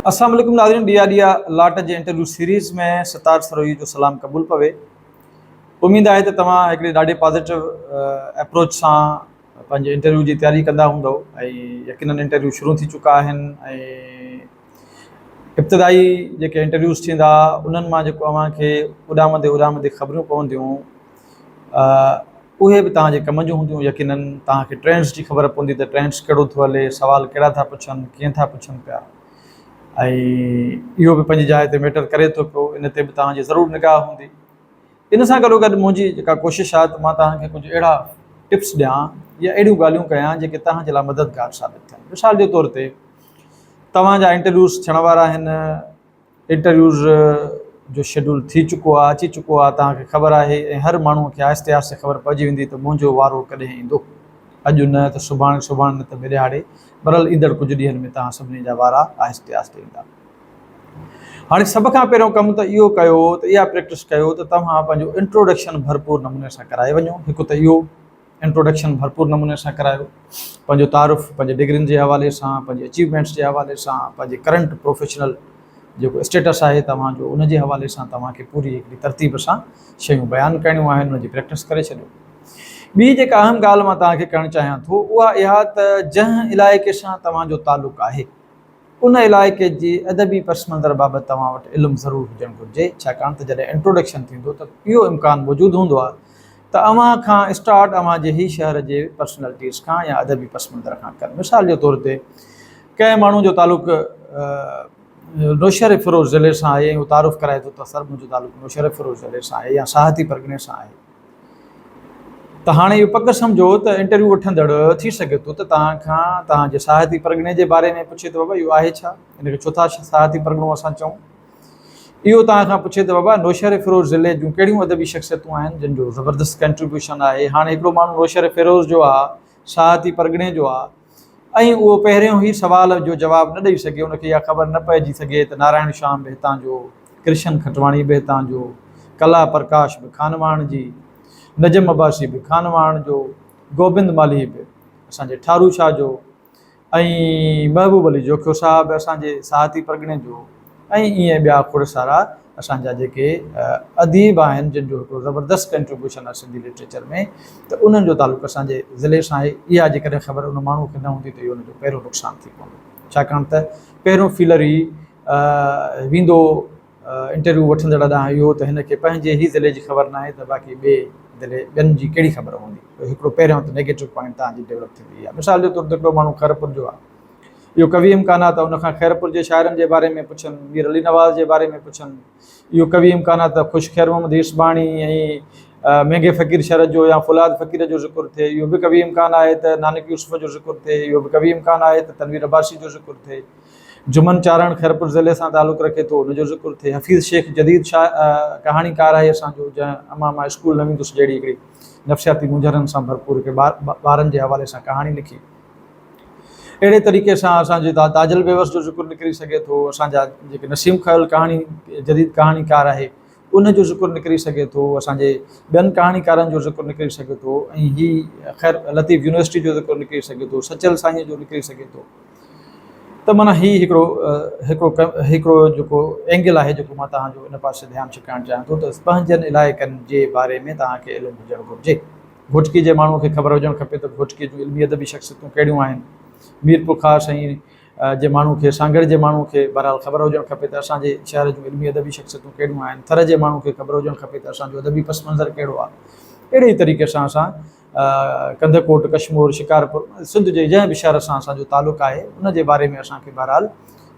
السلام عليڪم ناظرين ڏيئا ڏيئا لاٽ جي انٽرويو سيريز ۾ ستار سروهي جو سلام قبول پوي. اميد آهي ته توهان هڪڙي ڏاڍي پازيٽو اپروچ سان پنهنجي انٽرويو جي تياري ڪندا هوندؤ ۽ يقينن انٽرويو شروع ٿي چڪا آهن ۽ ابتدائي جيڪي انٽرويوز ٿيندا انهن مان جيڪو اوهان کي اڏامندي اڏامندي خبرون پونديون اهي به توهان جي ڪم جون هونديون يقينن توهان کي ٽرينڊس جي خبر پوندي ته ٽرينڊس ڪهڙو ٿو هلي سوال ڪهڙا ٿا پڇن ڪيئن ٿا پڇن پيا ۽ اهو به پنهنجي جاء تي ميٽر ڪري ٿو پيو ان تي به توهان جي ضرور نگاهه هوندي ان سان گڏو گڏ منهنجي جيڪا ڪوشش آهي ته مان توهان کي ڪجهه اهڙا ٽپس ڏيان يا اهڙيون ڳالهيون ڪيان جيڪي توهان جي لاء مددگار ثابت ٿين مثال جي طور تي توهان جا انٽرويوز ٿيڻ وارا آهن انٽرويوز جو شيڊول ٿي چڪو آهي اچي چڪو آهي توهان کي خبر آهي ۽ هر ماڻهو کي آهستي آهستي خبر پئجي ويندي ته منهنجو وارو ڪڏهن ايندو اڄ نه ته سڀاڻي سڀاڻي نه ته ٻئي ڏهاڙي بهرحال ايندڙ ڪجهه ڏينهن ۾ توهان سڀني جا وارا آهستي آهستي ايندا هاڻي سڀ کان پهريون ڪم ته اهو ڪيو ته اها پريڪٽس ڪيو ته توهان پنهنجو انٽروڊڪشن ڀرپور نموني سان ڪرائي وڃو هڪ ته اهو انٽروڊڪشن ڀرپور نموني سان ڪرايو، پنهنجو تعارف پنهنجي ڊگرين جي حوالي سان، پنهنجي اچيومينٽس جي حوالي سان، پنهنجي ڪرنٽ پروفيشنل جيڪو اسٽيٽس آهي توهان جو ان جي حوالي سان توهان کي پوري هڪڙي ترتيب سان شيون بيان ڪرڻيون آهن ان جي پريڪٽس ڪري ڇڏيو. ٻي جيڪا اهم ڳالهه مان توهان کي ڪرڻ چاهيان ٿو اها اها ته جنهن علائقي سان توهان جو تعلق آهي ان علائقي جي ادبي پس منظر بابت توهان وٽ علم ضرور هجڻ گهرجي، ڇاڪاڻ ته جڏهن انٽروڊڪشن ٿيندو ته اهو امڪان موجود هوندو آهي ته اوهان کان اسٽارٽ اوهان جي هي شهر جي پرسنلٽيز کان يا ادبي پس منظر کان ڪن. مثال جي طور تي ڪنهن ماڻهو جو تعلق نوشهريفروز ضلعي سان آهي ۽ اهو تعارف ڪرائي ٿو ته سر منهنجو تعلق نوشهريفروز ضلعي سان آهي يا ساهتي پرڳڻي سان آهي. ته هاڻي اهو پڪ سمجهو ته انٽرويو وٺندڙ ٿي سگهي ٿو ته توهان کان توهان جي ساهتي پرڳڻي جي باري ۾ پڇي ته بابا اهو آهي ڇا؟ ان کي ڇو ٿا ساهتي پرڳڻو اسان چئون؟ اهو توهان کان پڇي ته بابا نوشهريفروز ضلعي جون ڪهڙيون ادبي شخصيتون آهن جن جو زبردست ڪنٽريبيوشن آهي؟ هاڻي هڪڙو ماڻهو نوشهريفروز جو آهي، ساهتي پرڳڻي جو آهي، ۽ اهو پهريون ئي سوال جو جواب نه ڏئي سگهي، ان کي اها خبر نه پئجي سگهي ته نارائڻ شيام به هتان جو، ڪرشن کٽواڻي به هتان جو، ڪلا پرڪاش به خانواهڻ جي، نجم عباسي به خانواهڻ جو، گوبند مالهي به اسان جي ٺارو شاهه جو ۽ محبوب علي جوکيو صاحب به اسان جي ساهتي پرڳڻي جو ۽ ائين ٻيا کوڙ سارا اسان جا جيڪي اديب آهن جن جو هڪڙو زبردست ڪنٽريبيوشن آهي سنڌي لٽريچر ۾ ته انهن جو تعلق اسان جي ضلعي سان آهي اها جيڪڏهن خبر ان ماڻهو کي نه هوندي ته اهو ان جو پهريون نقصان ٿي پوندو ڇاڪاڻ ته پهريون فيلر ئي ويندو انٽرويو وٺندڙ ڏانهن اهو ته هن کي پنهنجي ئي ضلعي جي خبر ناهي ته باقي ٻئي ضلعي ٻين جي ڪهڙي خبر هوندي هڪڙو پهريون ته نيگيٽو پوائنٽ تان جي ڊيولپ ٿيندي آهي مثال جي طور تي هڪڙو ماڻهو خيرپور جو آهي اهو قوي امڪان آهي ته ان کان خيرپور جي شاعرن جي باري ۾ پڇن، مير علي نواز جي باري ۾ پڇن. اهو قوي امڪان آهي ته خوش خير محمد هيسباڻي ۽ مينگهي فقير شر جو يا فولاد فقير جو ذڪر ٿئي. اهو به قوي امڪان آهي ته نانڪ يوسف جو ذڪر ٿئي. اهو به قوي امڪان آهي ته تنوير عباسي جو ذڪر ٿئي. جمن چارڻ خيرپور ضلعي سان تعلق رکي ٿو، ان جو ذڪر ٿئي. حفيظ شيخ جديد ڪهاڻيڪار آهي اسان جو، جنهن امان مان اسڪول نه ويندس جهڙي هڪڙي نفسياتي مونجهارن سان ڀرپور هڪ ٻارن جي حوالي سان ڪهاڻي لکي. اهڙي طريقي سان اسان جي تاجل بيوس جو ذڪر نڪري سگهي ٿو، اسان جا جيڪي نسيم کيل ڪهاڻي جديد ڪهاڻيڪار آهي ان جو ذڪر نڪري سگهي ٿو، اسان جي ٻين ڪهاڻيڪارن جو ذڪر نڪري سگهي ٿو ۽ هي خير لطيف يونيورسٽي جو ذڪر نڪري سگهي ٿو، سچل سائينء جو نڪري سگهي ٿو ته معنيٰ هي هڪڙو هڪڙو هڪڙو جيڪو اينگل آهي جيڪو مان توهان جو ان پاسي ڌيان ڇڪائڻ چاهيان ٿو ته پنهنجن علائقن جي باري ۾ توهان کي علم هجڻ گهرجي. گهوٽڪي جي ماڻهوء کي خبر هجڻ کپي ته گهوٽڪيء جون علمي ادبي شخصيتون ڪهڙيون آهن. ميرپورخاص ۽ جي ماڻهوء کي، سانگهڙ جي ماڻهوء کي بهرحال خبر هجڻ کپي ته اسان جي شهر جون علمي ادبي شخصيتون ڪهڙيون آهن. ٿر جي ماڻهوء کي خبر هجڻ کپي ته اسان جو ادبي پس منظر ڪهڙو آهي. اهڙي ئي طريقي سان اسان ڪنڌڪوٽ، ڪشمور، شڪارپور، سنڌ جي جنهن به شهر سان اسان جو تعلق آهي، ان جي باري ۾ اسان کي بهرحال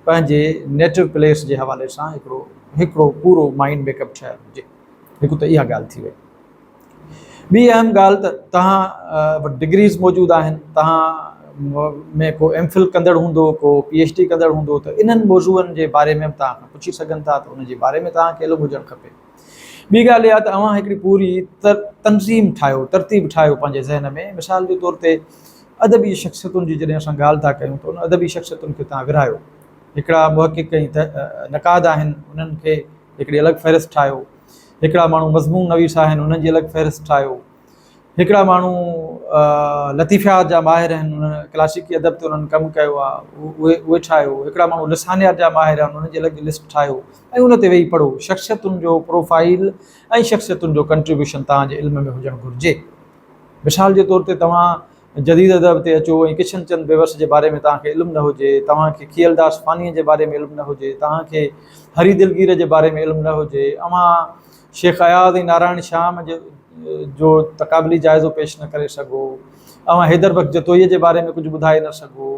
پنهنجي نيٽو پليس جي حوالي سان هڪڙو هڪڙو پورو مائينڊ ميڪ اپ ٺهيل هجي. هڪ ته اها ڳالهه ٿي وئي. ٻي اهم ڳالهه ته توهان وٽ ڊگريز موجود آهن، توهان ۾ ڪو ايم فل ڪندڙ هوندو، ڪو پي ايڇ ڊي ڪندڙ هوندو ته انهن موضوعن جي باري ۾ به توهان کان پڇي سگهن ٿا ته ان جي باري ۾ توهان کي علم هجڻ کپي. ٻي ڳالهه اها ته اوهان هڪڙي پوري تنظيم ٺاهيو، ترتيب ٺاهيو پنهنجي ذهن ۾، مثال جي طور تي ادبي شخصيتن جي جڏهن اسان ڳالهه ٿا ڪيون ته ان ادبي شخصيتن کي توهان ورهايو. هڪڙا محقق ۽ نقاد آهن انهن کي هڪڙي الڳ فهرست ٺاهيو. هڪڙا ماڻهو مضمون نويس آهن انهن جي الڳ فهرست ٺاهيو، هڪڙا ماڻهو لطيفيات جا ماهر آهن، انهن ڪلاسيڪي ادب تي انهن ڪم ڪيو آهي، اهي اهي ٺاهيو. هڪڙا ماڻهو لسانيات جا ماهر آهن، انهن جي الڳ لسٽ ٺاهيو ۽ ان تي ويهي پڙهو. شخصيتن جو پروفائيل ۽ شخصيتن جو ڪنٽريبيوشن توهان جي علم ۾ هجڻ گهرجي. مثال جي طور تي توهان جديد ادب تي اچو ۽ ڪشن چند بيوس جي باري ۾ توهان کي علم نه هجي، توهان کي کيئلداس فانيء جي باري ۾ علم نه هجي، توهان کي هري دلگير جي باري ۾ علم نه هجي، اوهان شيخ اياز ۽ نارائڻ شيام جو تقابلي جائزو پيش نه ڪري سگهو، اوهان حيدر بخش جتوئيء جي باري ۾ ڪجهه ٻڌائي نه سگهو،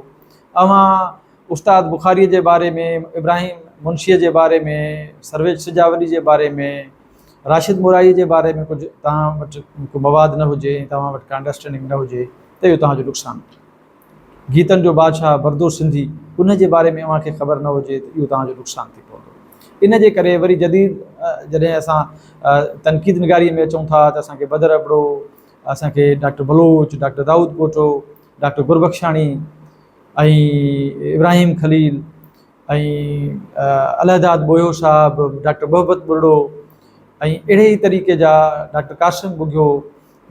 اوهان استاد بخاريء جي باري ۾، ابراهيم منشيء جي باري ۾، سرويچ سجاولي جي باري ۾، راشد مورائيء جي باري ۾ ڪجهه توهان وٽ ڪو مواد نه هجي ۽ توهان وٽ ڪا انڊرسٽينڊنگ نه هجي ته اهو توهان جو نقصان. گيتن جو بادشاهه بردو سنڌي ان جي باري ۾ اوهان کي خبر نه هجي ته اهو توهان جو نقصان ٿي پوندو. ان جي ڪري وري جديد جڏهن اسان تنقيد نگاريء ۾ اچون ٿا ته اسان کي بدر ابڙو، اسان کي doctor Baloch, doctor Daud Poto, doctor Gurbakhshani ۽ Ibrahim Khalil ۽ Allahdad Bohio صاحب، ڊاڪٽر محبت ٻرڙو ۽ اهڙي ئي طريقي جا ڊاڪٽر قاسم ٻگهيو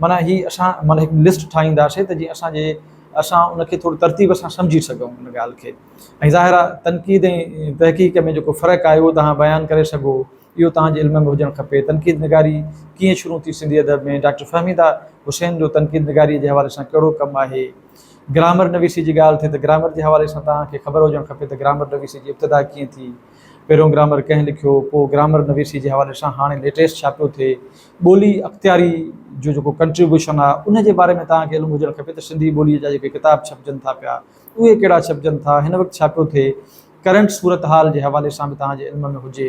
معنيٰ هي اسان معنيٰ هڪ لسٽ ٺاهينداسين ته جيئن اسان جي اسان ان کي ٿورو ترتيب سان سمجهي سگهون ان ڳالهه کي ۽ ظاهر آهي تنقيد ۽ تحقيق ۾ جيڪو فرق آهي اهو توهان بيان ڪري سگهو اهو توهان جي علم ۾ هجڻ کپي. تنقيد نگاري ڪيئن شروع ٿي سنڌي ادب ۾ ڊاڪٽر فهميده حسين جو تنقيد نگاريء جي حوالي سان ڪهڙو ڪم آهي. گرامر نويسي جي ڳالهه ٿئي ته گرامر جي حوالي سان توهان کي خبر هجڻ کپي ته گرامر نويسي جي ابتدا ڪيئن ٿي، پهريون گرامر ڪنهن لکيو، پوء گرامر نويسي جي حوالي سان هاڻي ليٽيسٽ ڇا پيو ٿئي، ٻولي اختياري جو جيڪو ڪنٽريبيوشن آهي ان جي باري ۾ توهان کي علم هجڻ کپي ته سنڌي ٻوليء جا جيڪي ڪتاب ڇپجن ٿا پيا اهي ڪهڙا ڇپجن ٿا، هن وقت ڇا پيو ٿئي، ڪرنٽ صورتحال جي حوالي سان به توهان جي علم ۾ هجي،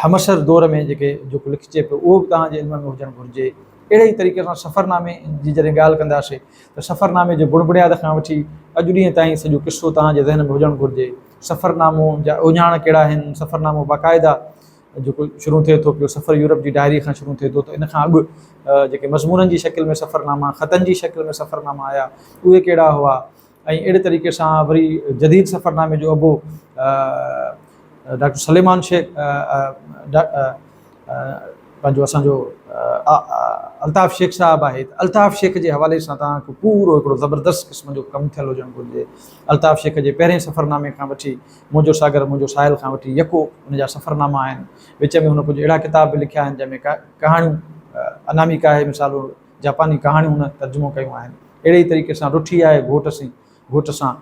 همعصر دور ۾ جيڪي جيڪو لکجي پيو اهو به توهان جي علم ۾ هجڻ گهرجي. اهڙي ئي طريقي سان سفرنامي جي جڏهن ڳالهه ڪنداسين ته سفرنامي جي بڻ بڻياد کان وٺي اڄ ڏينهن تائين سڄو قصو توهان جي ذهن ۾ هجڻ گهرجي. سفرنامو جا اهڃاڻ ڪهڙا آهن، سفرنامو باقاعده جيڪو شروع ٿئي ٿو پيو سفر يورپ جي ڊائري کان شروع ٿئي ٿو ته ان کان اڳ جيڪي مضمونن جي شڪل ۾ سفرناما، خطن جي شڪل ۾ سفرناما آيا اهي ڪهڙا هئا، ۽ اهڙي طريقي سان وري جديد سفرنامي جو ابو ڊاڪٽر سليمان شيخ پنهنجو اسان جو الطاف شيخ صاحب آهي ته الطاف شيخ جي حوالي سان توهان کي پورو هڪڙو زبردست قسم جو ڪم ٿيل هجڻ گهرجي. الطاف شيخ جي پهرين سفرنامي کان وٺي منهنجو ساگر منهنجو ساحل کان وٺي يڪو ان جا سفرناما آهن. وچ ۾ هن ڪجهه اهڙا ڪتاب به لکيا آهن جنهن ۾ ڪهاڻيون اناميڪا آهي مثال جاپاني ڪهاڻيون هن ترجمو ڪيون آهن. اهڙي ئي طريقي سان رٺي آهي گهوٽ سين گهوٽ سان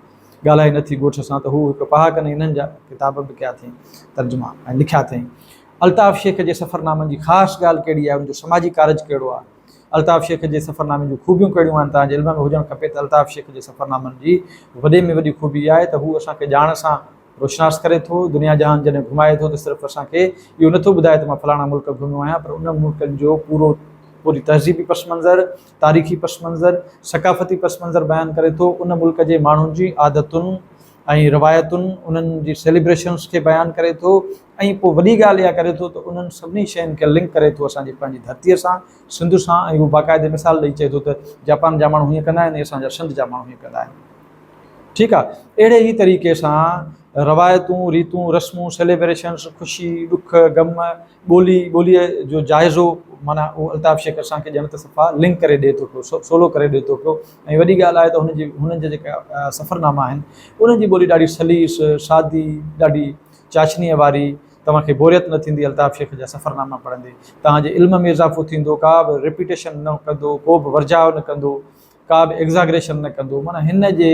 ڳالهائي نه ٿي ڳوٺ سان ته هو هڪ پهاڪن ۽ انهن جا ڪتاب به ڪيا اٿئين ترجما ۽ لکيا اٿئين. الطاف شيخ جي سفرنامن جي خاص ڳالهه ڪهڙي آهي ان جو سماجي ڪارج ڪهڙو آهي؟ الطاف شيخ جي سفرنامي جون خوبيون ڪهڙيون آهن؟ توهان جي علم ۾ هجڻ کپي ته الطاف شيخ جي سفرنامن جي وڏي ۾ وڏي خوبي اها آهي ته هو اسان کي ڄاڻ سان روشناس ڪري ٿو، دنيا جهان جڏهن گهمائي ٿو ته صرف اسان کي اهو نٿو ٻڌائي ته مان فلاڻا ملڪ گهميو آهيان پر انهن ملڪن جو پورو پوري تهذيبي پس منظر، تاريخي پس منظر، ثقافتي پس منظر بيان ڪري ٿو، ان ملڪ جي ماڻهن جي عادتن ۽ روايتن، انهن جي سيليبريشنز کي بيان ڪري ٿو ۽ پوء وڏي ڳالهه اها ڪري ٿو ته انهن سڀني شين کي لنڪ ڪري ٿو اسان جي پنهنجي ڌرتيء سان، سنڌ سان ۽ هو باقاعدي مثال ڏئي چئي ٿو ته جاپان جا ماڻهو هيئن ڪندا آهن ۽ اسان جا سنڌ جا ماڻهو هيئن ڪندا آهن. ٺيڪ آ اهڙي ئي طريقي سان روايتون ريتون رسمون سيليبريشنس خوشي ڏک غم ٻولي ٻوليء جو جائزو معنيٰ اهو الطاف شيخ اسان کي ڄڻ ته صفا لنڪ ڪري ڏئي ٿو پيو سولو ڪري ڏئي ٿو پيو ۽ وڏي ڳالهه آهي ته هن جي هنن جا جيڪا سفرناما آهن انهن جي ٻولي ڏاڍي سليس سادي ڏاڍي چاشنيء واري توهان کي بوريت نه ٿيندي الطاف شيخ جا سفرناما پڙهندي توهان جي علم ۾ اضافو ٿيندو ڪا به رپيٽيشن نه ڪندو ڪو به ورجاء نه ڪندو ڪا به ايگزاگريشن نه ڪندو معنيٰ هن جي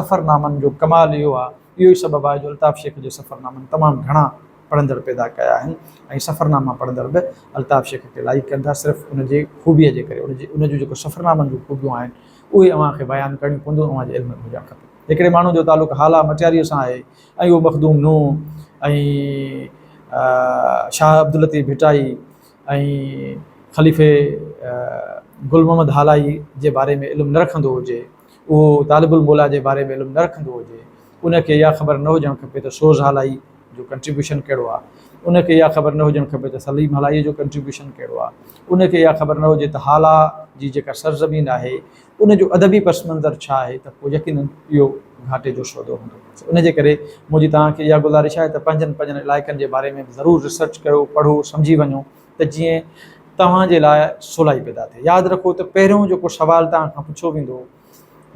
سفرنامن جو ڪمال اهو آهي اهو ئي سبب آهي جو الطاف شيخ جي سفرنامن تمام گهڻا پڙهندڙ پيدا ڪيا آهن ۽ سفرناما پڙهندڙ به الطاف شيخ کي لائيڪ ڪن ٿا صرف ان جي خوبيء جي ڪري ان جي ان جون جيڪو سفرنامن جون خوبيون آهن اهي اوهان کي بيان ڪرڻيون پونديون اوهان جي علم ۾ هجڻ کپي هڪڙي ماڻهو جو تعلق هالا مٽياريء سان آهي ۽ اهو مخدوم نوح ۽ شاهه عبداللطيف ڀٽائي ۽ خليفي گل محمد هالائي جي باري ۾ علم نه رکندو هجي، اهو طالب الموليٰ جي باري ۾ علم نه رکندو هجي، ان کي اها خبر نه هجڻ کپي ته سوز هالائي جو ڪنٽريبيوشن ڪهڙو آهي، ان کي اها خبر نه هجڻ کپي ته سليم هالائيء جو ڪنٽريبيوشن ڪهڙو آهي، ان کي اها خبر نه هجي ته هالا جي جيڪا سرزمين آهي، ان جو ادبي پس منظر ڇا آهي ته پوء يقينن اهو گهاٽي جو سودو هوندو. ان جي ڪري منهنجي توهان کي اها گذارش آهي ته پنهنجن پنهنجن علائقن جي باري ۾ به ضرور ريسرچ ڪيو، پڙهو، سمجهي وڃو ته جيئن توهان جي لاء سولائي پيدا ٿئي. ياد رکو ته پهريون جيڪو سوال توهان کان پڇيو ويندو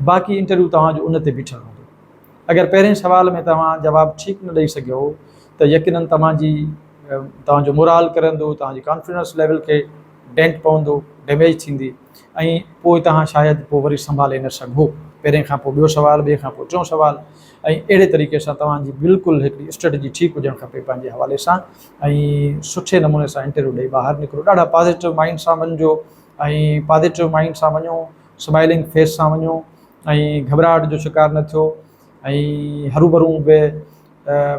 باقي انٽرويو توهان جو ان تي بيٺل هوندو. اگر پهرين سوال ۾ توهان جواب ٺيڪ نه ڏئي سگهيو ته يقينن توهان جي توهان جو مورال ڪرندو، توهان جي ڪانفيڊنس ليول کي ڊينٽ پوندو، ڊيميج ٿيندي ۽ پوء توهان شايد پوء وري سنڀالي نه سگهو. پهرين کان پوء ٻيو سوال، ٻئي کان پوء ٽيون سوال ۽ اهڙي طريقي سان توهان جي بلڪل هڪڙي اسٽريٽجي ٺيڪ هجڻ کپي پنهنجي حوالي سان ۽ سٺي نموني سان انٽرويو ڏئي ٻاهر نڪرو. ڏاڍا پازيٽو مائنڊ سان وڃجو ۽ پازيٽو مائنڊ سان وڃو، سمائلنگ فيس سان وڃو ۽ گهٻراهٽ جو شڪار نه ٿيو ۽ هروڀرو به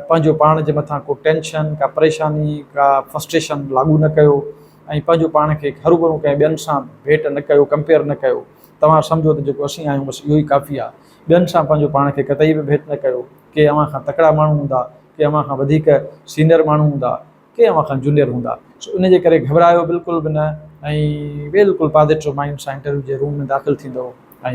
پنهنجو پاڻ جي مٿان ڪو ٽينشن، ڪا پريشاني، ڪا فرسٽريشن لاڳو نه ڪيو ۽ پنهنجو پاڻ کي هروڀرو ڪنهن ٻين سان ڀيٽ نه ڪيو، ڪمپيئر نه ڪيو. توهان سمجهو ته جيڪو اسين آهيون بس اهو ئي ڪافي آهي. ٻين سان پنهنجو پاڻ کي قطعي به ڀيٽ نه ڪيو. ڪي اوهان کان تڪڙا ماڻهو هوندا، ڪي اوهان کان وڌيڪ سينئر ماڻهو هوندا، ڪي اوهان کان جونيئر هوندا. سو ان جي ڪري گهٻرايو بلڪل به نه ۽ بلڪل پازيٽو مائنڊ سان انٽرويو جي روم ۾ داخل ٿيندو ۽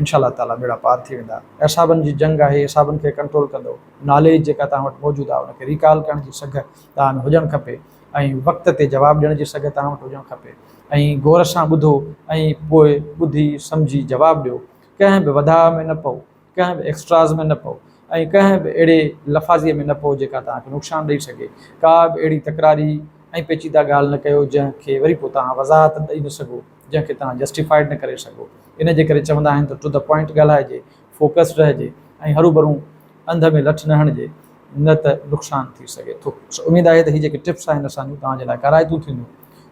انشاء الله تعاليٰ ٻيڙا پار ٿي ويندا. اعصابن جي جنگ آهي، اعصابن کي ڪنٽرول ڪندو. ناليج جيڪا توهان وٽ موجود آهي ان کي ريڪال ڪرڻ جي سگهه توهان ۾ هجڻ کپي ۽ وقت تي جواب ڏيڻ جي سگهه توهان وٽ هجڻ کپي ۽ غور سان ٻڌو ۽ پوء ٻڌي سمجهي جواب ڏيو. ڪنهن به وڌاء ۾ نه پئو. ڪنهن به ايڪسٽراز ۾ نه پئو ۽ ڪنهن به اهڙي لفاظيء ۾ نه پئو جيڪا توهان کي نقصان ڏئي سگهي. ڪا به اهڙي تڪراري ۽ پيچيده ڳالهه نه ڪيو جنهن کي وري پوء توهان وضاحت ڏئي نه سگهو، جنهن کي توهان جسٽيفائيڊ نه ڪري سگهو. ان جي ڪري چوندا آهن ته ٽو the point ڳالهائجي، فوڪسڊ رهجي ۽ هروڀرو انڌ ۾ لٺ نه هڻجي نه ته نقصان ٿي سگهي ٿو. سو اميد آهي ته هي جيڪي ٽپس آهن اسان جون توهان جي لاء ڪارائتيون ٿينديون.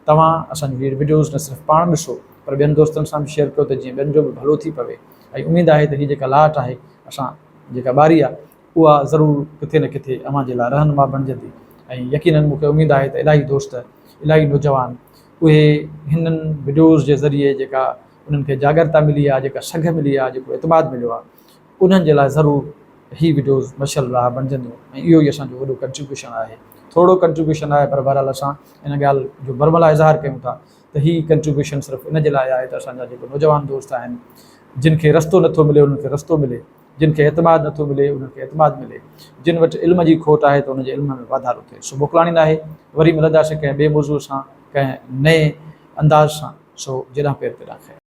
توهان اسان جون هي وڊيوز نه صرف پاڻ ڏسو پر ٻين دوستن سان به شيئر ڪيو ته جيئن ٻين جو به ڀلو ٿي پوي. ۽ اميد آهي ته هي جيڪا لاٽ آهي اسان جيڪا ٻاري آهي اها ضرور ڪٿي نه ڪٿي اوهان جي لاء رهنما بڻجندي ۽ يقينن مون کي اميد آهي ته الاهي دوست الاهي نوجوان اهي هنن وڊيوز جي ذريعي جيڪا انهن کي جاڳرتا ملي آهي جيڪا سگهه ملي آهي جيڪو اعتماد مليو آهي انهن جي لاء ضرور هي وڊيوز مشعل راهه بڻجنديون ۽ اهو ئي اسان جو وڏو ڪنٽريبيوشن آهي ٿورو ڪنٽريبيوشن آهي پر بهرحال اسان ان ڳالهه جو برملا اظهار ڪيون ٿا ته هي ڪنٽريبيوشن صرف ان جي لاء آهي ته اسان جا جيڪي نوجوان دوست آهن جن کي رستو نٿو ملي انهن کي رستو ملي جن کي اعتماد نٿو ملي انهن کي اعتماد ملي جن وٽ علم جي کوٽ آهي ته ان جي علم ۾ واڌارو ٿئي سو موڪلاڻي ناهي وري ملنداسين ڪنهن ٻئي موضوع سان ڪنهن نئين انداز سان سو جيڏانهن پير تيڏانهن خير.